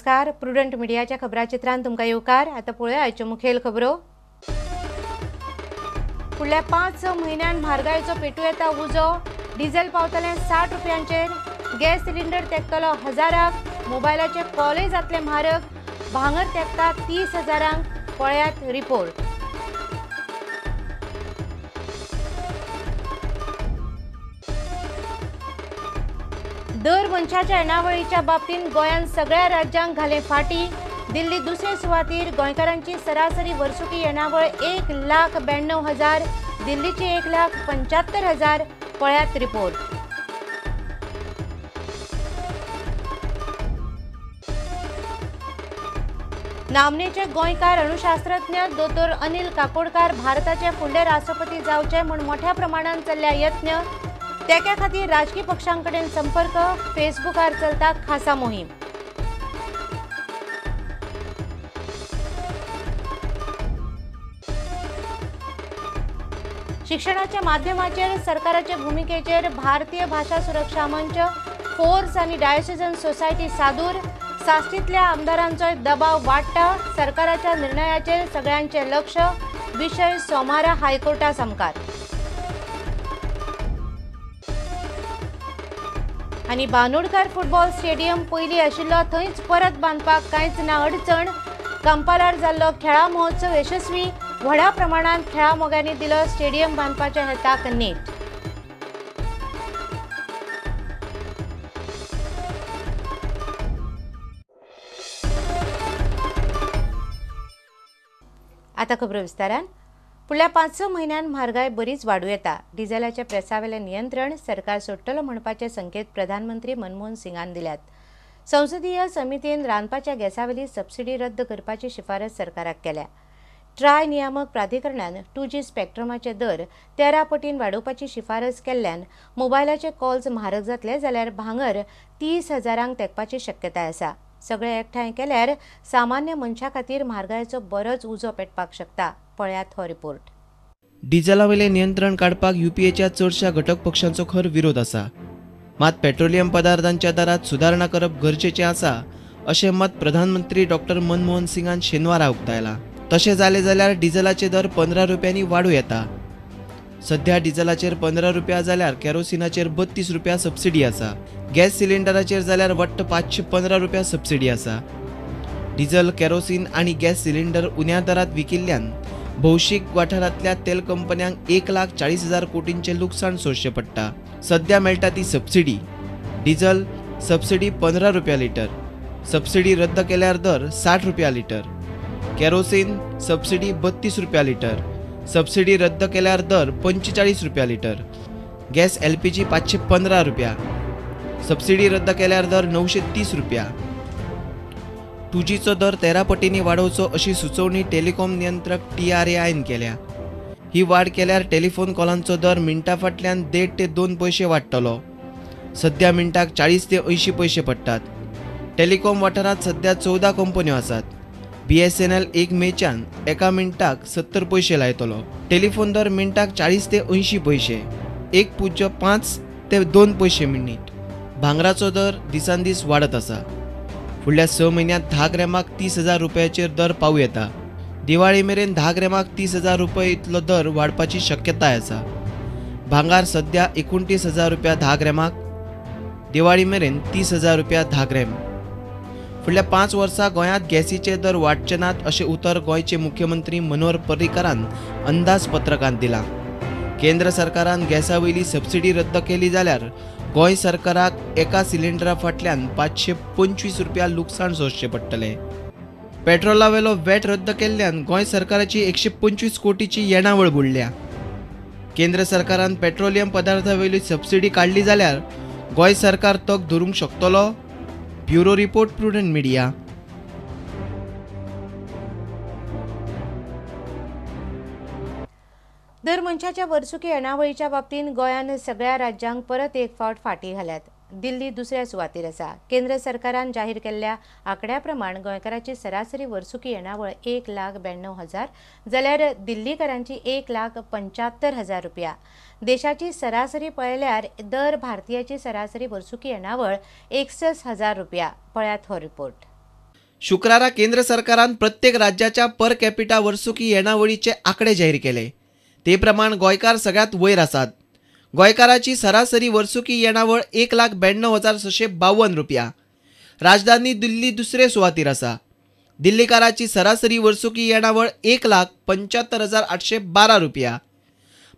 नमस्कार, प्रुडंट मीडियाच्या खबराचित्रांत तुमकां येवकार। आतां पळोवया आयच्यो मुखेल खबरो। फुडल्या 5 म्हयन्यान म्हारगायेचो पेटू येता उजो। डिझेल पावतलें 60 रुपयांचेर, गॅस सिलिंडर तेकतलो हजाराक, मोबायलाचे कॉलय जातले म्हारग, भांगर तेकता 30 हजारांक। पळयात रिपोर्ट। दर मनशाच्या येणावळीच्या बाबतींत गोंयान सगळ्या राज्यांक घाले फाटी। दिल्ली दुसरे सुवातीर गोंयकारांची सरासरी वर्सुकी येणावळ 1,92,000, दिल्लीची 1,75,000। पळयात रिपोर्ट। नामनेचे गोंयकार अणुशास्त्रज्ञ दोतोर अनिल काकोडकार भारताचे फुडले राष्ट्रपती जावचे म्हूण मोठ्या प्रमाणात चल्ल्या यत्न। तेक्या खातीर राजकीय पक्षांकडेन संपर्क, फेसबुकार चलता खासा मोहीम। शिक्षणाच्या माध्यमाचेर सरकाराचे भूमिकेचेर भारतीय भाषा सुरक्षा मंच, फोर्स आनी डायोसिजन सोसायटी सादूर। साश्टींतल्या आमदारांचोय दबाव वाडटा। सरकाराच्या निर्णयाचेर सगळ्यांचे लक्ष। विशय सोमारा हायकोर्टा सामकार। आनी बांदोडकर फुटबॉल स्टेडियम पयलीं आशिल्लो थंयच परत बांदपाक कांयच ना अडचण। कंपालार जाल्लो खेळा महोत्सव यशस्वी। व्हडा प्रमाणांत खेळा मोग्यांनी दिलो स्टेडियम बांदपाच्या हेताक नेट। आतां खबरो विस्तारान। फुडल्या 5-6 म्हयन्यान म्हारगाय बरीच वाडूं येता। डिझेलाच्या प्रेसावेलें नियंत्रण सरकार सोडटलो म्हणपाचे संकेत प्रधानमंत्री मनमोहन सिंगान दिल्यात। संसदीय समितीन रांदपाच्या गॅसावेली सबसिडी रद्द करपाची शिफारस सरकाराक केल्या। ट्राय नियामक प्राधिकरणान 2G स्पेक्ट्रमाचे दर 13 पटीन वाडोवपाची शिफारस केल्ल्यान मोबायलाचे कॉल्स म्हारग जातले जाल्यार भांगर 30 हजारांक तेकपाची शक्यताय आसा। सगळे एकठांय केल्यार सामान्य मनशा खातीर म्हारगायेचो बरोच उजो पेटपाक शकता। पळयात हो रिपोर्ट। डिझेलावेले नियंत्रण काडपाक युपीएच्या चडशा घटक पक्षांचो खर विरोध आसा। मात पेट्रोलियम पदार्थांच्या दरात सुदारणा करप गरजेचें आसा अशें मत प्रधानमंत्री डॉक्टर मनमोहन सिंगान शेनवारा उक्तायला। तशें जालें जाल्यार डिझेलाचे दर 15 रुपयांनी वाडूं येता। सध्या डिझेलाचेर 15 रुपया जाल्यार केरोसिनाचेर 32 रुपया सबसिडी आसा। गॅस सिलिंडराचेर जाल्यार वट्ट 515 रुपया सबसिडी आसा। डिझेल, केरोसिन आनी गॅस सिलिंडर उण्या दरात विकिल्ल्यान भौशीक वाठारांतल्या तेल कंपन्यांक 1,40,000 कोटींचें लुकसाण सोंसचें पडटा। सध्या मेळटा ती सबसिडी डिझेल सबसिडी 15 रुपया लिटर, सबसिडी रद्द केल्यार दर 60 रुपया लिटर, केरोसिन सबसिडी 32 रुपया लिटर, सबसिडी रद्द केल्यार दर 45 रुपया लिटर, गॅस LPG 515 रुपया, सबसिडी रद्द केल्यार दर 930 रुपया। 2Gचो दर 13 पटींनी वाडोवचो अशी सुचोवणी टेलिकॉम नियंत्रक TRAIन केल्या। ही वाड केल्यार टेलिफोन कॉलांचो दर मिनटा फाटल्यान 1.5 ते 2 पयशे वाडटलो। सध्या मिनटाक 40 ते 80 पयशे पडटात। टेलिकॉम वाठारांत सध्या 14 कंपन्यो आसात। BSNL 1 मेच्यान एका मिनटाक 70 पयशे लायतलो। टेलिफोन दर मिनटाक 40 ते 80 पयशे, 1.05 ते 2 पयशे मिनीट। भांगराचो दर दिसान दीस वाडत आसा। फुडल्या 6 म्हयन्यांत 10 ग्रॅमाक 30,000 रुपयाचेर दर पावूं येता। दिवाळी मेरेन 10 ग्रॅमाक 30,000 रुपये इतलो दर वाडपाची शक्यताय आसा। भांगार सध्या 29,000 रुपया 10 ग्रॅमाक, दिवाळी मेरेन 30,000 रुपया 10 ग्रॅम। फुडल्या 5 वर्सां गोंयांत गॅसीचे दर वाडचे नात अशें उतर गोंयचे मुख्यमंत्री मनोहर पर्रीकारान अंदाजपत्रकांत दिलां। केंद्र सरकारान गॅसा वयली सबसिडी रद्द केली जाल्यार गोंय सरकाराक एका सिलिंडरा फाटल्यान 525 रुपया लुकसाण सोंसचें पडटलें। पेट्रोला वेलो वॅट रद्द केल्ल्यान गोंय सरकाराची 125 कोटीची येणावळ बुडल्या। केंद्र सरकारान पेट्रोलियम पदार्थां वयली सबसिडी काडली जाल्यार गोंय सरकार तग धरूंक शकतलो। Bureau report, Prudent Media. दर मनशाच्या वर्सुकी येणावळीच्या बाबतींत गोंयान सगळ्या राज्यांक परत एक फावट फाटी घाल्यात। दिल्ली दुसऱ्या सुवातीर आसा। केंद्र सरकारान जाहीर केल्ल्या आंकड्या प्रमाण गोंयकाराची सरासरी वर्सुकी येणावळ 1,92,000 जाल्यार दिल्लीकारांची 1,75,000 रुपया। देशाची सरासरी पळयल्यार दर भारतीयाची सरासरी वर्सुकी येणावळ 61,000 रुपया। पळयात हो रिपोर्ट। शुक्रारा केंद्र सरकारान प्रत्येक राज्याच्या पर कॅपिटा वर्सुकी येणावळीचे आंकडे जाहीर केले. ते प्रमाण गोंयकार सगळ्यांत वयर आसात. गोंयकाराची सरासरी वर्सुकी येणावळ 1,92,652 रुपया. राजधानी दिल्ली दुसरे सुवातीर आसा. दिल्लीकाराची सरासरी वर्सुकी येणावळ 1,75,812 रुपया.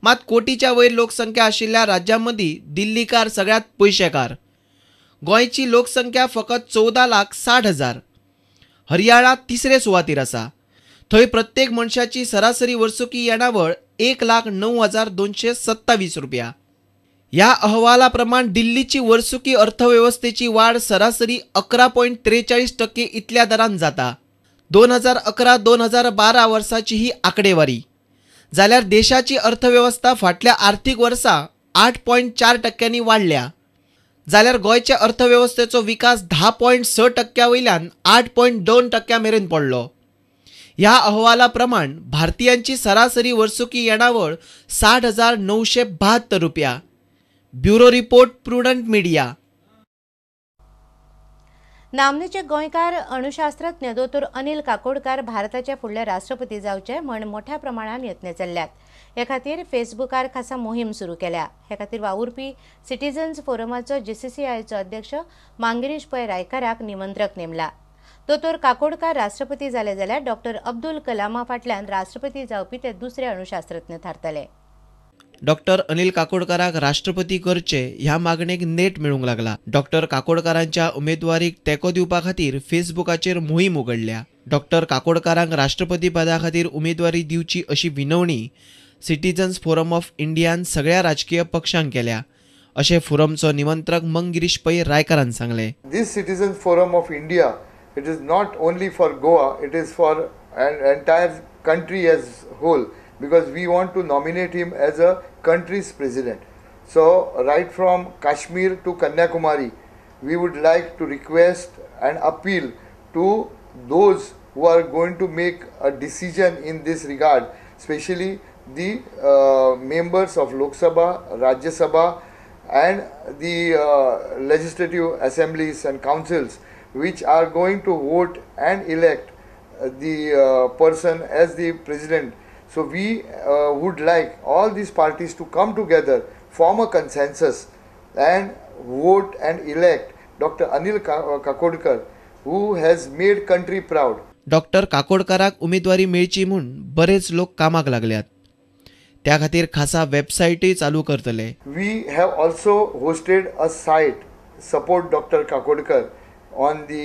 मात कोटीच्या वयर लोकसंख्या आशिल्ल्या राज्यां मदीं दिल्लीकार सगळ्यांत पयशेकार. गोंयची लोकसंख्या फकत 14,60,000. हरियाणा तिसरे सुवातीर आसा. थंय प्रत्येक मनशाची सरासरी वर्सुकी येणावळ 1,09,227 रुपया. ह्या अहवाला प्रमाण दिल्लीची वर्सुकी अर्थवेवस्थेची वाढ सरासरी 11.43% इतल्या दरान जाता. 2011-2012 वर्साची ही आंकडेवारी. जाल्यार देशाची अर्थवेवस्था फाटल्या आर्थीक वर्सा 8.4% वाडल्या. जाल्यार गोंयचे अर्थवेवस्थेचो विकास 10.6% वयल्यान 8.2% मेरेन पडलो. ह्या अहवाला प्रमाण भारतीयांची सरासरी वर्सुकी येणावळ 60,972 रुपया. Bureau report, Prudent Media. नामनेचे गोंयकार अणुशास्त्रज्ञ दोतोर अनिल काकोडकार भारताचे फुडले राष्ट्रपती जावचे म्हण मोठ्या प्रमाणात यत्न चल्ल्यात. हे खातीर फेसबुकार खासा मोहीम सुरू केल्या. हे खातीर वावुरपी सिटीजन्स फोरमाचो जीसीसीआयचो अध्यक्ष मांगिरीश पै रायकाराक निमंत्रक नेमला. दोतोर काकोडकार राष्ट्रपती जाले जाल्यार डॉक्टर अब्दुल कलामा फाटल्यान राष्ट्रपती जावपी ते दुसरे अणुशास्त्रज्ञ थारतले. डॉक्टर अनिल काकोडकाराक राष्ट्रपती करचे ह्या मागणेक नेट मेळूंक लागला. डॉक्टर काकोडकारांच्या उमेदवारीक तेंको दिवपा खातीर फेसबुकाचेर मोहीम उगडल्या. डॉक्टर काकोडकारांक राष्ट्रपती पदा खातीर उमेदवारी दिवची अशी विनवणी सिटीजन्स फोरम ऑफ इंडियान सगळ्या राजकीय पक्षांक केल्या अशें फोरमचो निमंत्रक मंगिरीश पै रायकारान सांगलें. This citizens forum of India, it is not only for Goa, it is for an entire country as whole, because we want to nominate him as a country's president. So right from Kashmir to Kanyakumari, we would like to request and appeal to those who are going to make a decision in this regard, especially the members of Lok Sabha, Rajya Sabha and the legislative assemblies and councils, which are going to vote and elect the person as the president. So we would like all these parties to come together, form a consensus and vote and elect Dr. Anil Kakodkar, who has made country proud. Doctor काकोडकाराक उमेदवारी मेळची म्हूण बरेच लोक कामाक लागल्यात. त्या खातीर खासा वेबसायटूय चालू करतले. We have also hosted a site support Dr. Kakodkar on the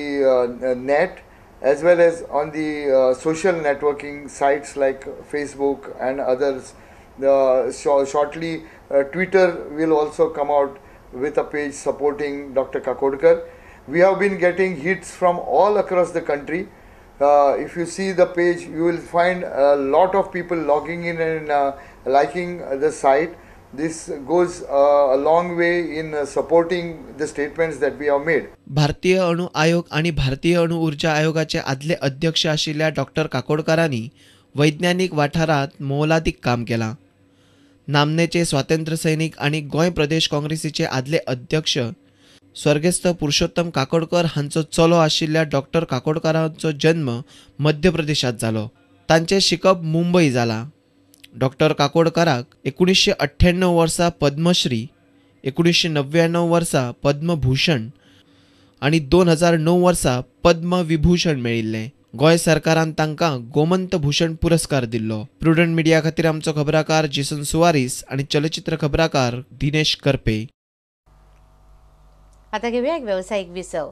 net as well as on the social networking sites like Facebook and others. Shortly Twitter will also come out with a page supporting Dr. Kakodkar. We have been getting hits from all across the country. If you see the page, you will find a lot of people logging in and liking the site. This goes a long way in supporting the statements that we have made. भारतीय अणु आयोग आणि भारतीय अणु ऊर्जा आयोगाचे आदले अध्यक्ष आशिल्ल्या डॉक्टर काकोडकारांनी वैज्ञानिक वाठारांत मोलादीक काम केलां. नामनेचे स्वातंत्र्य सैनिक आणि गोंय प्रदेश काँग्रेसीचे आदले अध्यक्ष स्वर्गस्थ पुरुषोत्तम काकोडकर हांचो चलो आशिल्ल्या डॉक्टर काकोडकारांचो जन्म मध्य प्रदेशात जालो. तांचें शिकप मुंबय जालां. डॉक्टर काकोडकाराक 1998 वर्सा पद्मश्री, 1999 वर्सा पद्मभूषण आनी 2009 वर्सा पद्मविभूषण मेळिल्लें. गोंय सरकारान तांकां गोमंत भूषण पुरस्कार दिल्लो. प्रुडंट मिडिया खातीर आमचो खबराकार जेसन सुवारीस आनी चलचित्र खबराकार दिनेश कर्पे. आता घेऊया एक व्यावसायिक विसव.